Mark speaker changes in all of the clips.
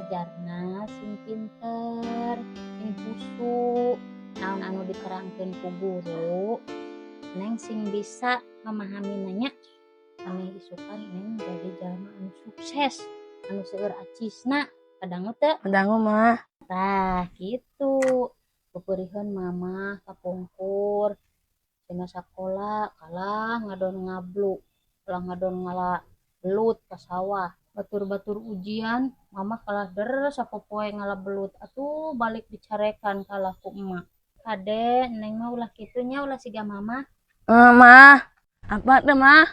Speaker 1: Diajarna sing pinter, sing khusyuk. Naon anu diterangkeun ku guru, Neng sing bisa memahami nanya. Ame isukan Neng jadi jalma anu sukses, anu seueur acisna. Kadangu teu?
Speaker 2: Kadangu mah.
Speaker 1: Tah, kitu. Peperiheun mama kapungkur dina sakola kalah ngadon ngablu, kalah ngadon ngala belut ka sawah. Batur-batur ujian mama kalah der sapopoe ngala belut, atuh balik dicarekan kalah ku emak. Kade Neng mah ulah kitu nya, ulah siga mama.
Speaker 2: Mah, apa teh mah?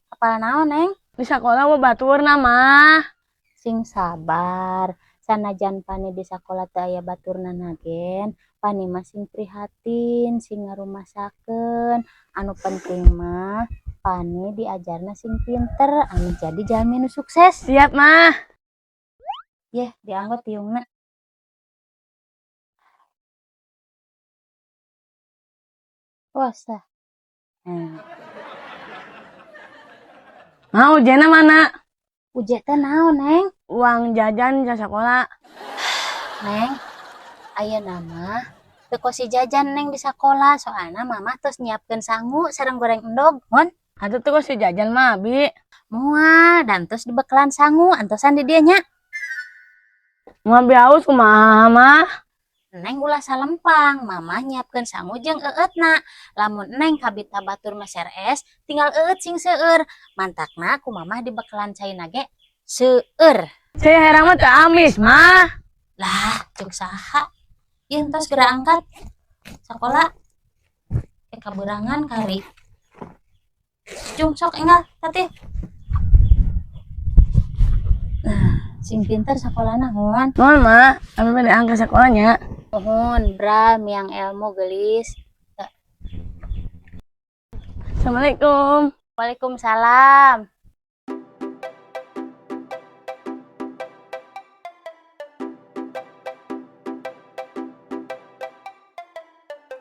Speaker 1: Apal naon Neng?
Speaker 2: Di sakola mah baturna mah.
Speaker 1: Sing sabar, sanajan Pani di sakola teu aya baturna nagen, Pani mah sing prihatin, sing ngarumasakeun. Anu penting mah Pani diajarna sing pinter, anu jadi jalmi nu sukses.
Speaker 2: Siap mah.
Speaker 1: Yeh, dianggo tiungna. Puasa. Nah.
Speaker 2: Mau ujena mana?
Speaker 1: Uje teh naon, Neng?
Speaker 2: Uang jajan ke sekolah.
Speaker 1: Neng, ayeuna mah teu kosi jajan Neng di sekolah, soalna mama tos nyiapkeun sangu sareng goreng endog, mun.
Speaker 2: Atuh teu kosi jajan mah, Bi.
Speaker 1: Moal, dan tos dibekalan sangu, antosan di dieu nya.
Speaker 2: Moal bi haus kumaha mah?
Speaker 1: Neng ulah salempang, mama nyiapkeun sangu jeung eueutna. Lamun Neng kabita batur meser es, tinggal eueut sing seueur. Mantakna ku mama dibekalan caina ge seueur.
Speaker 2: Cai herang mah teu amis mah.
Speaker 1: Lah, jeung saha? Ieu entos geura angkat sakola. Kaberangan kari. Jung sok enggal tati. Nah, sing pinter sakolana hon.
Speaker 2: Nuhun mah, abi bade angkat sakolanya.
Speaker 1: Nuhun, bra miang ilmu gelis.
Speaker 2: Assalamualaikum.
Speaker 1: Waalaikumsalam.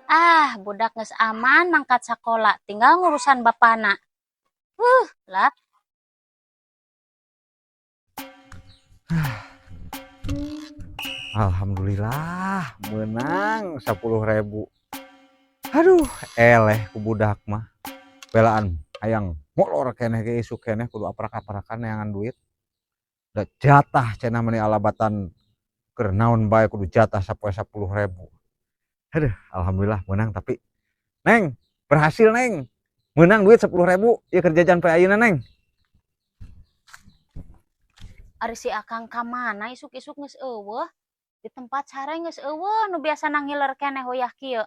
Speaker 1: Ah, budak geus aman mangkat sakola, tinggal ngurusan bapana. Lah.
Speaker 3: Alhamdulillah menang 10.000. Aduh, eleh ku budak mah. Belaan hayang molor keneh ge isuk keneh kudu aprak-aprakan neangan duit. Da jatah cenah meni alabatan keur naon bae kudu jatah sapoe 10.000. Aduh, alhamdulillah menang tapi Neng, berhasil Neng. Menang duit 10.000 ieu keur jajan poe ayeuna Neng.
Speaker 1: Ari si Akang ka mana isuk-isuk geus eueuh? Di tempat sare geus eueuh nu biasa ngiler keneh hoyah kieu.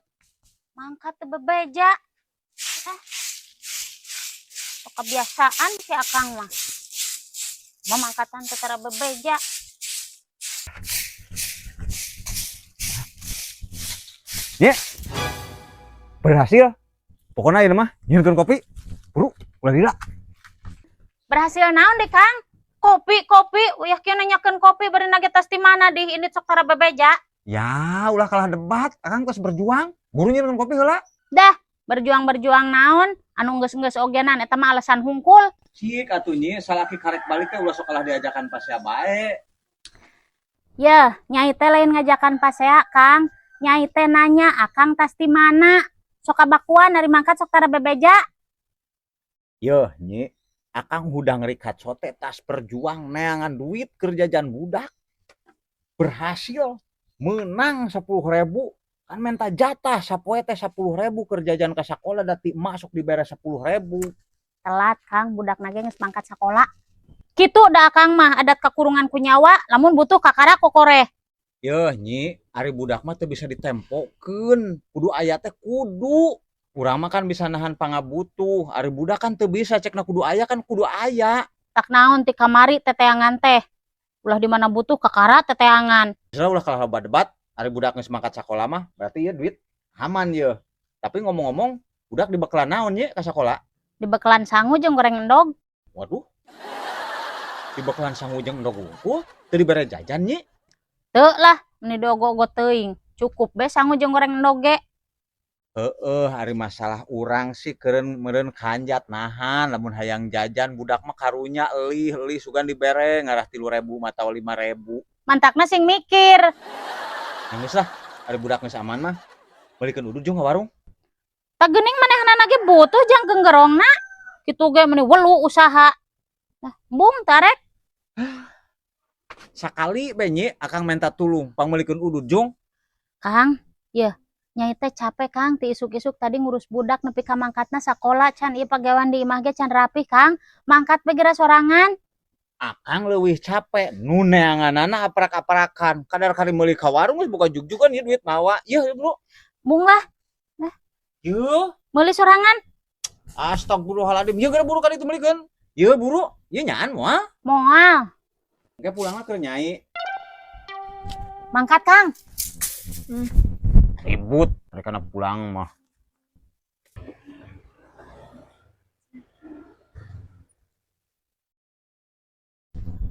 Speaker 1: Mangkat teu bebeja. Sok kebiasaan si Akang mah. Mah mangkatan teu tara bebeja.
Speaker 3: Nye. Berhasil. Pokoknya ayeuna mah nyieunkeun kopi. Buru, ulah lila.
Speaker 1: Berhasil naon deh, Kang? Kopi, kopi, uyah kieu nanyakeun kopi bari nage tas di mana di ini sok tara bebeja.
Speaker 3: Ya, ulah kalah debat, Akang tos berjuang. Buru nyieunkeun kopi heula.
Speaker 1: Dah, berjuang-berjuang naon? Anu geus-geus ogenan eta mah alasan hungkul.
Speaker 4: Cik atuh nyi, salaki karek balik teh ulah sok kalah diajakan pasea bae.
Speaker 1: Yeuh, nyai teh lain ngajakan pasea, Kang. Nyai teh nanya Akang tas di mana? Sok kabakuan ari mangkat sok tara bebeja.
Speaker 4: Yeuh, nyi, Akang hudang rikat sote tas berjuang neangan duit keur jajan budak. Berhasil menang 10.000 kan minta jatah sapoe teh 10.000 keur jajan ka sakola da ti emak sok dibere 10.000.
Speaker 1: Telat Kang, budak nage geus mangkat sakola. Kitu da Akang mah adat kakurungan ku nyawa, lamun butuh kakara kokoreh.
Speaker 4: Yeuh nyi, ari budak mah teu bisa ditempokeun, kudu aya teh kudu. Urang mah kan bisa nahan pangabutuh, ari budak kan teu bisa cekna kudu aya kan kudu aya.
Speaker 1: Tak naon ti kamari teteangan teh. Ulah di mana butuh kakara teteangan.
Speaker 4: Misalnya ulah kalah loba debat, ari budak geus mangkat sakola mah berarti ieu duit aman yeuh. Tapi ngomong-ngomong, budak dibekalan naon ye ka sakola?
Speaker 1: Dibekalan sangu jeung goreng endog.
Speaker 4: Waduh. Dibekalan sangu jeung endog wungkul, teu dibere jajan nye?
Speaker 1: Teu lah, meni diogo-ogo teuing. Cukup be sangu jeung goreng endog ge.
Speaker 4: Heeh, ari masalah urang sih keureun meureun kanjat nahan lamun hayang jajan budak mah karunya elih-elih sugan dibere ngarah 3.000 mah atawa 5.000.
Speaker 1: Mantakna sing mikir.
Speaker 4: Geus lah, ada budak geus aman mah. Meulikeun udud jeung ka warung.
Speaker 1: Tah geuning manehna ge butuh jang genggerongna. Kitu ge meni welu usaha. Nah, embung tarek.
Speaker 4: Sakali be Nyi, akang minta tulung pangmeulikeun udud jung.
Speaker 1: Kang, yeuh, nyai teh capek Kang, ti isuk-isuk tadi ngurus budak nepi ka mangkatna sakola can ieu pagawean di imah ge can rapih Kang. Mangkat be geura sorangan.
Speaker 4: Akang leuwih capek nu neanganana aprak-aprakan. Kadar kali meuli ka warung geus boga jugjugan ieu duit mawa. Yeuh bro.
Speaker 1: Embung lah. Nah.
Speaker 4: Yeuh,
Speaker 1: meuli sorangan.
Speaker 4: Astagfirullahaladzim. Yeuh geura buru ka ditu meulikeun. Yeuh buru, ieu nyaan moal.
Speaker 1: Moal.
Speaker 4: Engke pulangna keur Nyai.
Speaker 1: Mangkat Kang.
Speaker 4: Ribut mereka nak pulang mah.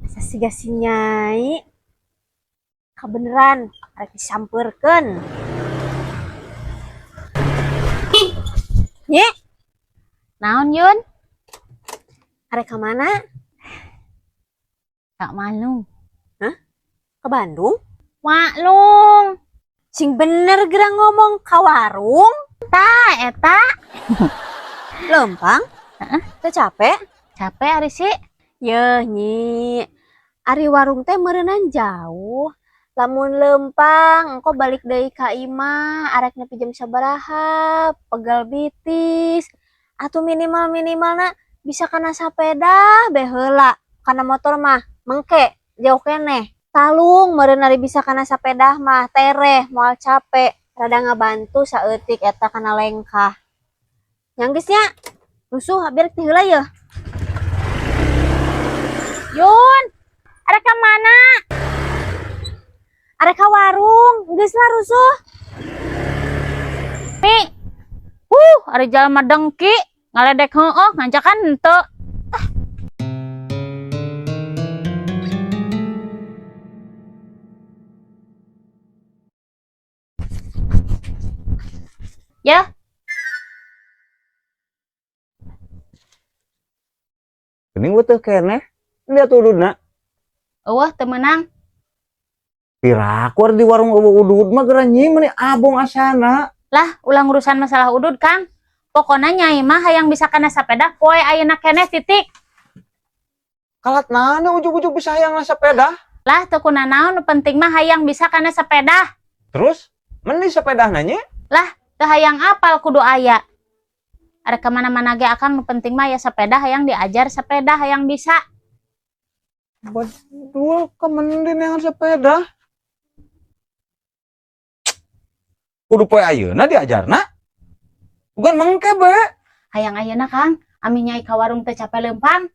Speaker 5: Asa siga si Nyai. Kabeneran arek disampeurkeun. Nyi,
Speaker 1: Naon Yun?
Speaker 5: Arek ka mana?
Speaker 1: Kak Malung.
Speaker 5: Hah? Ke Bandung?
Speaker 1: Maklum.
Speaker 5: Sing bener geura ngomong ka warung.
Speaker 1: Tah eta.
Speaker 5: Lempang?
Speaker 1: Heeh.
Speaker 5: Teu capek?
Speaker 1: Capek ari sih.
Speaker 5: Yeuh Nyi. Ari warung teh meureunan jauh. Lamun lempang engko balik deui ka imah arek nepi jam sabaraha, pegal bitis. Atuh minimal-minimalna bisa kana sapeda be heula. Kana motor mah mengke jauh keneh. Talung meureun ari bisa kana sapedah mah tereh moal capek. Rada ngabantu saeutik eta kana lengkah. Nya geus nya. Rusuh abi rek ti heula yeuh.
Speaker 1: Yun, arek ka mana?
Speaker 5: Arek ka warung, geus lah rusuh.
Speaker 1: Mi. Ari jalma dengki, ngaledek heueuh, ngancakan henteu. Ah. Ya.
Speaker 3: Geuning weutuh keneh. Lihat ududna.
Speaker 1: Eueuh teu meunang.
Speaker 3: Piraku di warung eueuh udud mah geura Nyi meuni abong asana.
Speaker 1: Lah, ulah ngurusan masalah udud, Kang. Pokona Nyai mah hayang bisa kana sapeda poe ayeuna keneh titik.
Speaker 3: Kalat nana ujug-ujug bisa hayang na sepeda.
Speaker 1: Lah, teu kunanaon nu penting mah hayang bisa kana sepeda.
Speaker 3: Terus, meuni sepedahna Nyi?
Speaker 1: Lah, teu hayang apal kudu aya. Arek ka mana-mana ge akang nu penting mah ya sepeda hayang diajar sepeda hayang bisa.
Speaker 3: Betul, kemendi neangan sepeda. Kudu poe ayeuna diajarna. Bukan mengke be.
Speaker 1: Hayang ayeuna Kang, ami Nyai ka warung teh capek leumpang.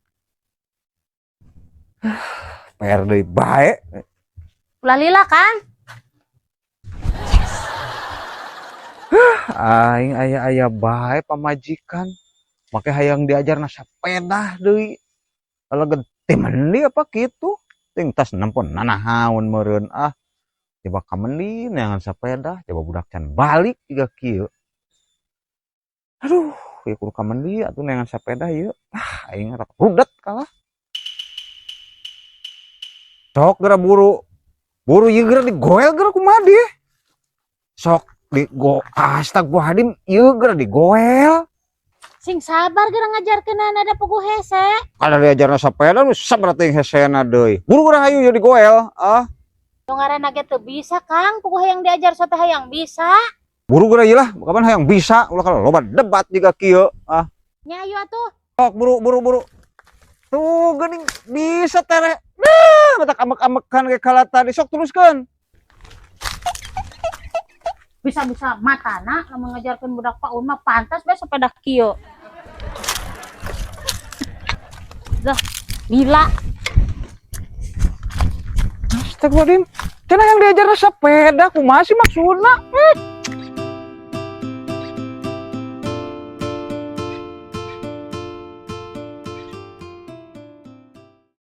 Speaker 3: PR deui bae.
Speaker 1: Ulah lila Kang.
Speaker 5: Yes.
Speaker 3: Aing aya-aya bae pamajikan. Make hayang diajarna sepeda deui. Kalau gede mendi apa kitu? Ting tas nempon nanahaun meureun ah. Coba kamendi neangan sepeda, coba budak can balik jiga kieu. Aduh, ieu kudu kamendi atuh neangan sepeda ieu. Ah, aing rada rudet kalah. Sok geura buru. Buru ieu geura digoel geura kumaha deh. Sok digo astagfirullahaladzim ieu geura digoel.
Speaker 1: Sing sabar geura ngajarkeunana da puguh hese.
Speaker 3: Kada diajarna sepeda nu sabar teuing hesena deui. Buru geura hayu ieu digoel ah.
Speaker 1: Nu ngaranna ge teu bisa Kang, puguh hayang diajar sote hayang bisa.
Speaker 3: Buru geura ieu lah, kapan hayang bisa ulah kalau loba debat jiga kieu ah.
Speaker 1: Nya ayo atuh.
Speaker 3: Sok buru buru buru. Tuh geuning bisa tereh. Nah, mata amek-amekan ge kalah tadi sok teruskeun.
Speaker 1: Bisa-bisa matana lamun ngajarkeun budak PAUD mah pantas bae sepeda kieu. Dah, gila.
Speaker 3: Astagfirullahaladzim. Cenah yang diajarna sepeda kumaha sih maksudna?